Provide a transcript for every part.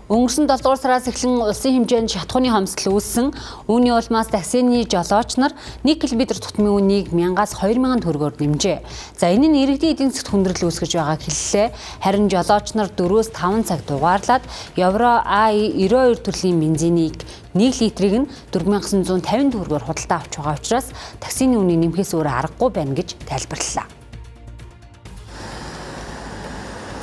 Өнгөрсөн 7 дугаар сараас эхлэн улсын хэмжээнд шатахууны хомсдол үүссэн. Үүний улмаас таксины жолооч нар 1 км тутмын үнийг 1000-аас 2000 төгрөгөөр нэмжээ. За, энэ нь иргэдийн эдийн засагт хүндрэл үүсгэж байгааг хэллээ. Харин жолооч нар 4-5 цаг дугаарлаад Евро A92 төрлийн бензинийг 1 литрийг нь 4950 төгрөгөөр худалдаа авч байгаа учраас таксины үнийг нэмэхээс өөр аргагүй байна гэж тайлбарлалаа.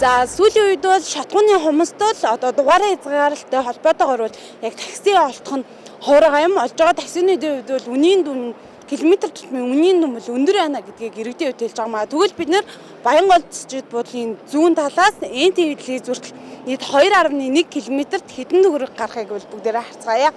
За, сүүлийн үед бол шатхууны хомсдол одоо дугаараа хязгаарлалтай холбоотойгоор бол яг такси олдох нь хуурай юм. Олж байгаа таксины хувьд бол үнийн дүн, километр тутмын үнийн дүн бол өндөр байна гэдгийг иргэдийн хувьд хэлж байгаа маа. Тэгвэл бид нэр Баянгол төсчид буудлын зүүн талаас НТВ телевиз хүртэл нийт 2.1 км-т хэдэн төгрөг гарахыг бол бүгдээрээ харцгаая.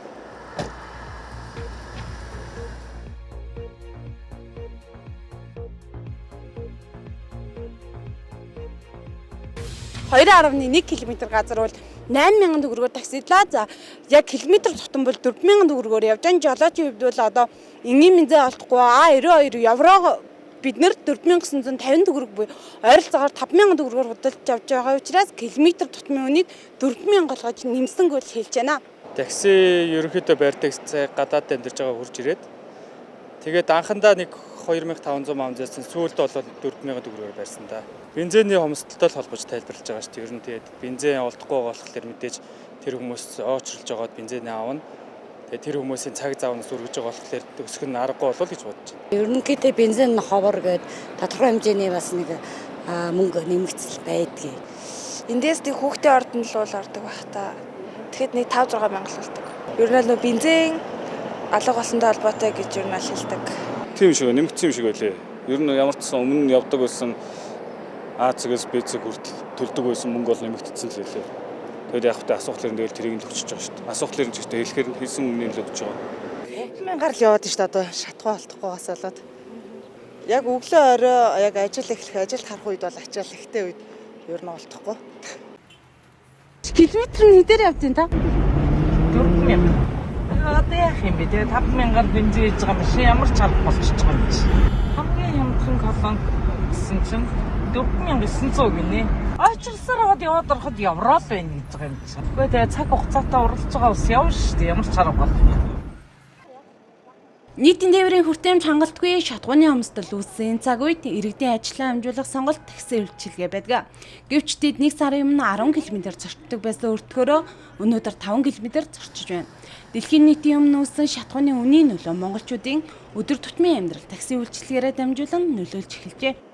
2.1 км газар бол 8000 төгрөгөөр таксидлаа. За, яг километр тутам бол 4000 төгрөгөөр явж байгаа. Жолоочийн хувьд бол одоо энгийн бензин олдохгүй А92 евро бид нэр 4950 төгрөг буюу ойролцоогоор 5000 төгрөгөөр худалдаж авч байгаа учраас километр тутмын үнийг 4000 болгож нэмсэн гэж хэлж байна. Такси ерөнхийдөө барьдаг цай гадаад амьдарч байгаа хурж ирээд, тэгээд анхандаа нэг 2500 мамзээсэн, сүүлд бол 4000 төгрөгөөр барьсан да. Бензиний хомсдолтой л холбож тайлбарлаж байгаа шүү дээ. Ер нь тэгээд бензин олдохгүй болохоор мэдээж тэр хүмүүс оочирлж байгаад бензинээ авна. Тэгээд тэр хүмүүсийн цаг зав нь сүргэж байгаа болохоор өсөх нь аргагүй болов гэж бодож байна. Ерөнхийдөө бензин ховор гээд тодорхой хэмжээний бас нэг мөнгө нэмэгдэл байдгийг. Эндээс тэг хүүхдээ ордон л бол ордог байх та. Тэгэхэд нэг 5 6 мянга л болдог. Ер нь л нөө бензин алга болсонтой холбоотой гэж ер нь л хэлдэг. Тийм шиг нэмэгдсэн юм шиг байлээ. Ер нь ямар ч сан өмнө нь явдаг байсан А цэгээс Б цэг хүртэл төлдөг байсан мөнгө бол нэмэгдсэн л байлээ. Тэгээд яг хөтэ асуух лэр тэгэл тэрийг нь л өчөж байгаа шүү дээ. Асуух лэр нь ч ихтэй хэлэхээр хэлсэн өмнө нь л өгч байгаа. Мянгаар л яваад шүү дээ, одоо шатхуу олдохгүйгаас болоод. Яг өглөө орой яг ажил эхлэх, ажилд харах үед бол ачаал ихтэй үед ер нь олдохгүй. Километр нь хэдээр явдیں та? 4000. Одоо яах юм бэ? Тэгээ 5000-аар бензин хийж байгаа машин ямар ч арга болчихж байгаа юм чи. Хамгийн хямдхан колонк гэсэн чинь 4900 гинэ. Очирсаар аваад яваад ороход евро л байна гэж байгаа юм чи. Үгүй, тэгээ цаг хугацаатай уралж байгаа ус явна шүү дээ. Ямар ч арга болох. Нийтийн тээврийн хүртээмж хангалтгүй, шатгууны хомсдол үүссэн цаг үед иргэдийн ажлаа амжуулах сонголт такси үйлчилгээ байдаг. Гэвч тэд нэг сарын өмнө 10 км зорчдог байсан өртгөөрөө өнөөдөр 5 км зорчиж байна. Дэлхийн нийтийн өмнө үүссэн шатгууны үнийн нөлөө монголчуудын өдөр тутмын амьдрал такси үйлчилгээгээрээ дамжуулан нөлөөлж эхэлжээ.